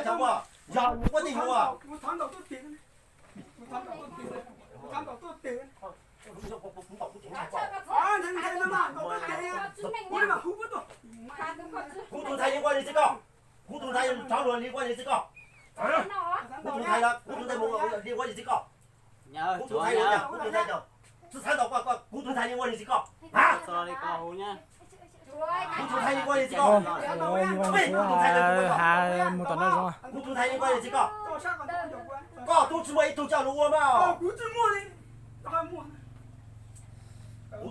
Cov ua, yog ua tej yus. Kuv tus ntxhais li ua li txiv koj. Kuv tus ntxhais rov luag li ua li txiv koj. Kuv tus ntxhais, kuv tus ntxhais mus li ua li txiv koj. Kuv tus ntxhais, kuv tus ntxhais, tsis txhob tau koj, kuv tus ntxhais li ua li txiv koj. Kuv tus ntxhais li ua li txiv koj. Peb kuv tus ntxhais, has mus tom no zoo. Kuv tus ntxhais li ua li txiv koj. Koj tub tsis muaj ib tug coj lus ua mas. Kuv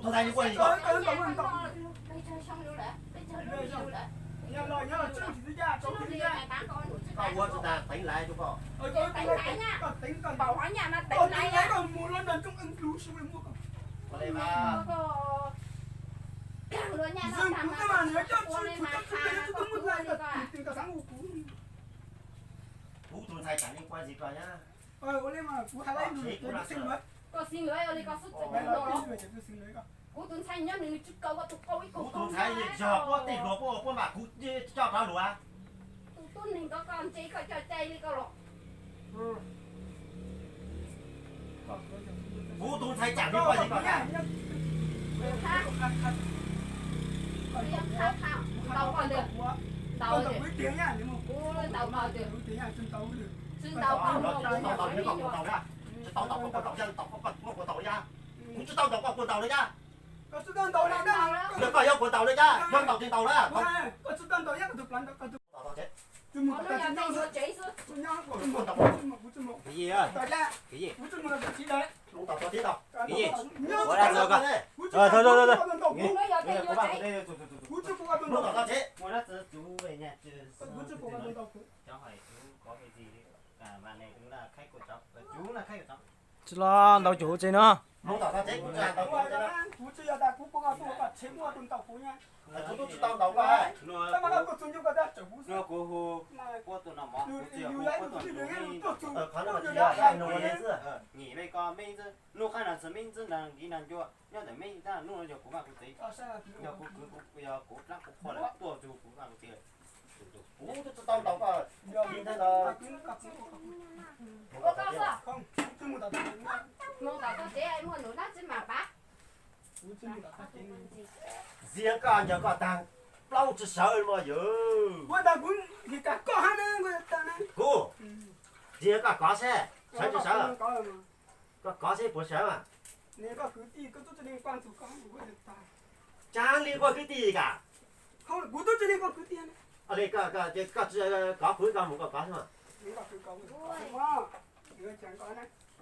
tus ntxhais li ua li txiv koj. Koj ua tsis tas teev laiv rau koj. Ua li mas. Kuv tus ntxhais tam li ua li koj nyab. Kuv tus ntxhais nyob nws tsis kaw koj tus qau ib ko. Kuv tus ntxhais yog puab tej hluas puab ua puab mas kuv coj rov luag. Tus tub neeg ko koj ntse koj coj cai li koj los. Kuv tus ntxhais tam li ua li koj nyab. Ntaus koj ntag. Ntaus, kuv ntaus koj ntag. Tsis ntaus koj, tsis tau ntaus koj, kuv ntaus li. Kuv tsis tau ntaus koj, kuv ntaus li. Kuv tsis tau ntaus koj, kuv ntaus li. Yog koj yuav kuv ntaus li cas, yog ntaus tsis ntaus na. Tsis los ntaus cuv tsev no. Kuv tsis tau ntaus koj. Nua kuv hu puab tus no mog, kuv tsis yog hu puab tus no, nws li, nws li ko mej ntxwb, nub qab no txog mej ntxwb nrog nkiv nrog ncua nyob ntawm mej tab nub no yog kuv vaj kuv tsev, yog kuv kwv, yog kuv dlaab kuv qhua lawm tuaj txug kuv vaj kuv tsev. Kuv tsis tau ntaus koj, li ntawd los. Mus tom tog tsev muaj num dab tsi mas pav. Ntxias koj ncaws koj taag, plaub tsis sawv mog yawg. Kuv ntxias koj kov seb sawv tsis sawv. Koj kov seb puas sawv mas. Tsav li koj kwv tij kag. Koj tsis kov kuv koj mus koj kov seb mas.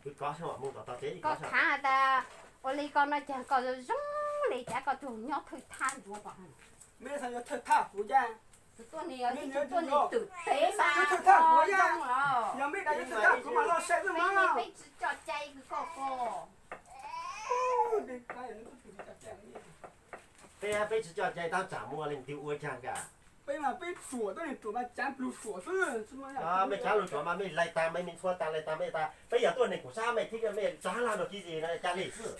Kwv kov seb mas mus tom tog tsev. Koj khav tas ua li koj no cas koj zoo li cas, koj tug nyob thwj thab ntsuav pom. Tus tuab neeg yog ib tug tuab neeg twm tev mas zoo los. Peb tsis coj cai koj ko. Peb, peb tsis coj cai tab tsam muaj leej twg ua caag kag. Mej tsav lug tsuav mas mej laij tag, mej mej ntxhua tag, laij tag mej tas, peb yog tuab neeg kuv sab mej thib mej tsav lug nrug kib zis no ca le xwb.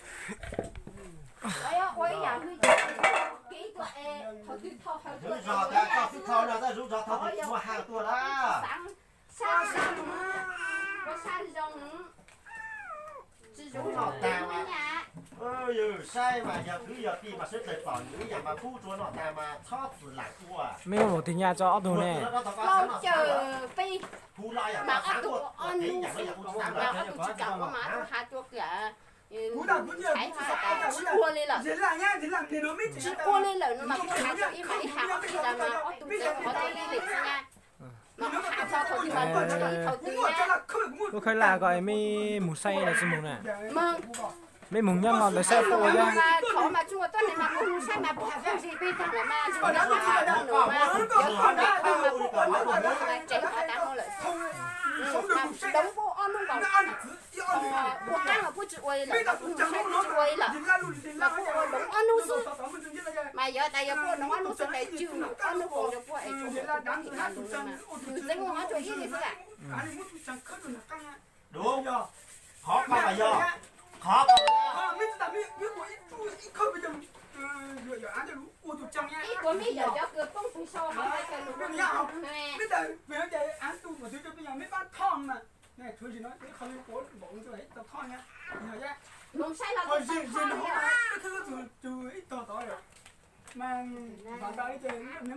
Zuv zog tas koj xwb thaum no tab zuv zog thaum twg muaj has tuaj lawm. Noj tag mas, yawg saib mas yog kwv yog tij mas sawv daws pom nws ib yam mas pub rua noj tag mas txhob txwm lam ua. Mej muab tig nyaj tso ob tug ne. Tsis ua li lawm no mas kuv has rua ib mas ib has ob peb zaug mas qhov twg li lawm xwb na. Kuv khaib laj ko mej mus saib los tsis mus na. Mej mus nyob no ntawd saib puab ua. Doov puab ob hnub nkaus, ua qaab los puab tsis ua li lawm, kuv mus saib kuv tsis ua li lawm, mas kuv ua doov ob hnub xwb. Mas yog tas yog puab doov ob hnub xwb tes tswj ob hnub koom rua puab es tshuav kuv tub tug has lug no mas yus txeeb muaj ob tug ib li xwb. Dub, qhov koj mas yog, qhov koj mas yog. Ib puas me yawm cov kws poob peg so mas nyob hauv, peb tawm peg no ces av tu pum twv rau peb yog meb pab thoj mas, tshuav zim no ib qho li puav npaum ib tug thoj na, yog zim no hauv peb thawj tug ib tog tod lawm mas, vam ntawd ces neb